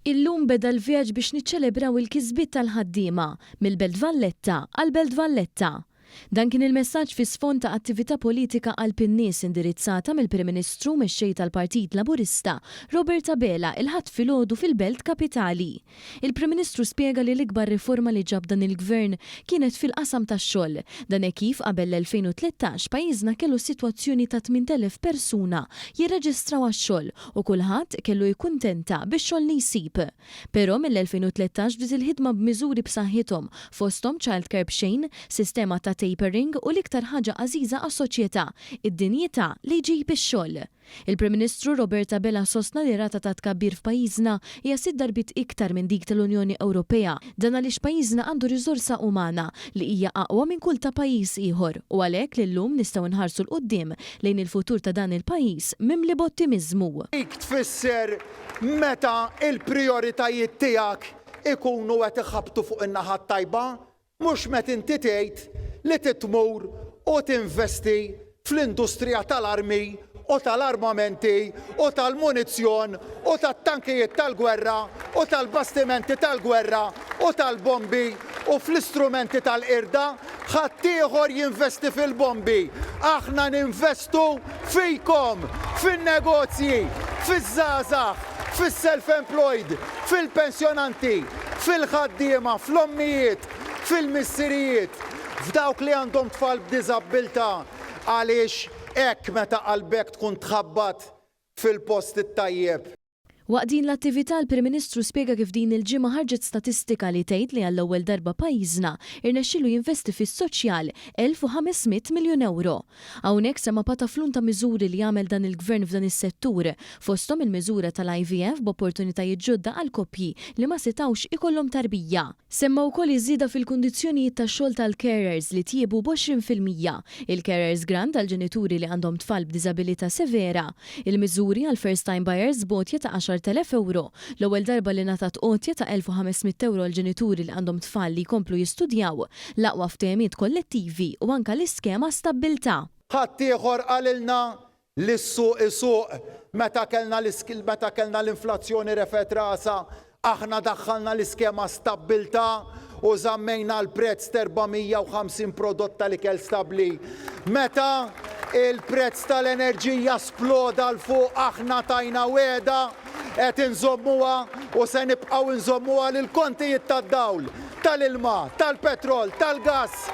Illum beda l-vjaġġ biex niċċelebraw il-kisbiet tal-ħaddiema, mill-Belt Valletta għall-Belt Valletta. Dan kien il-messaġġ fi sfond ta' attività politika qalb in-nies indirizzata mill-Prim Ministru u Mexxej tal-Partit Laburista, Robert Abela il-Ħadd filgħodu fil-Belt Kapitali. Il-Prim Ministru spjega li l-ikbar riforma li ġab dan il-Gvern kienet fil-qasam tax-xogħol. Dan hekk kif qabel l-2013 pajjiżna kellu sitwazzjoni ta' 8,000 persuna jirreġistraw għax-xogħol u kulħadd kellu jikkuntenta bix-xogħol li jsib. Però mill-2013 bdiet il-ħidma b'miżuri b'saħħithom fosthom childcare b'xejn, sistema ta' tapering u l-iktar ħaġa għażiża għas-soċjetà, id-dinjità li jġib ix-xogħol. Il-Prim Ministru Robert Abela sostna li r-rata ta' tkabbir f'pajjiżna hija sitt darbiet iktar minn dik tal-Unjoni Ewropea. Dan għaliex pajjiżna għandu riżorsa umana li hija aqwa minn kull ta' pajjiż ieħor u għalhekk li llum nistgħu nħarsu 'l quddiem lejn il-futur ta' dan il-pajjiż mimli b'ottimiżmu. Dik tfisser meta l-prijoritajiet tiegħek ikunu qed iħabbtu fuq in-naħa t-tajba Mhux met inti tgħid li trid tmur u tinvesti fl-industrija tal-armi u tal-armamenti u tal-munizzjon u tat-tankijiet tal-gwerra u tal-bastimenti tal-gwerra u tal-bombi u fl-istrumenti tal-qirda. Ħaddieħor jinvesti fil-bombi. Aħna ninvestu fikom, fin-negozji, fiż-żgħażagħ, fis-self-employed, fil-pensjonanti, fil-ħaddiema, fl-ommijiet, fil-missirijiet, f'dawk li għandhom tfal b'diżabbiltà, għaliex hekk meta qalbek tkun tħabbat fil-post it-tajjeb. Waqt din l-attività l-Prim Ministru spjega kif din il-ġimgħa ħarġet statistika li tgħid li għall-ewwel darba pajjiżna rnexxielu jinvesti fis-soċjal 1,500 miljun ewro. Hawnhekk semma pataflun ta' miżuri li għamel dan il-Gvern f'dan is-settur, fosthom il-miżura tal-IVF b'opportunitajiet ġodda għal koppji li ma setgħux ikollhom tarbija. Semma wkoll iż-żieda fil-kundizzjonijiet tax-xogħol tal-carers li tjiebu b'20%, il-carers grant għall-ġenituri li għandhom tfal b'diżabilità severa, il-miżuri għall-first time buyers b'għotja ta' 10,000 ewro, l-ewwel darba li ngħatat għotja ta' 1,500 ewro għall-ġenituri li għandhom tfal li jkomplu jistudjaw, l-aqwa ftehimiet kollettivi u anke l-iskema Stabbiltà. Ħaddieħor qalilna li s-suq isuq meta kellna meta kellna l-inflazzjoni refgħet rasha, aħna daħħalna l-iskema Stabbiltà u żammejna l-prezz t'450 prodott tal-ikel stabbli. Meta l-prezz tal-enerġija sploda 'l fuq aħna tajna wegħda, qed inżommuha u se nibqgħu nżommuha li l-kontijiet tad-dawl, tal-ilma, tal-petrol, tal-gass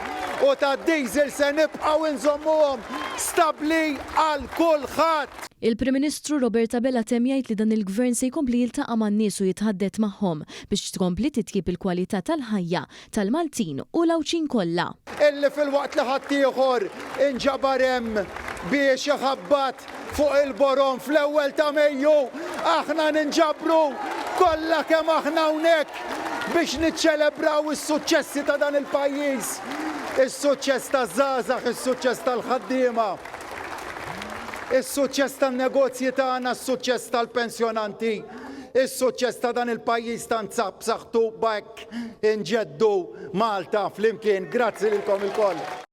u tad-diesel se nibqgħu nżommuhom stabbli għal kulħadd. Il-Prim Ministru Robert Abela temm jgħid li dan il-Gvern se jkompli jiltaqa' man-nies u jitħaddet magħhom biex tkompli titjieb il-kwalità tal-ħajja tal-Maltin u l-Għawdxin kollha. Illi filwaqt li ħaddieħor inġabar hemm biex iħabbat fuq il-borom fl-ewwel ta' Mejju, aħna ninġabru kollha kemm aħna hawnhekk biex niċċelebraw is-suċċessi ta' dan il-pajjiż, is-suċċess taż-żgħażagħ, is-suċċess tal-ħaddiema, is-suċċess tan-negozji tagħna, is-suċċess tal-pensjonanti, is-suċċess ta' dan il-pajjiż tant b'saħħtu b'hekk inġeddu Malta flimkien. Grazzi lilkom ilkoll.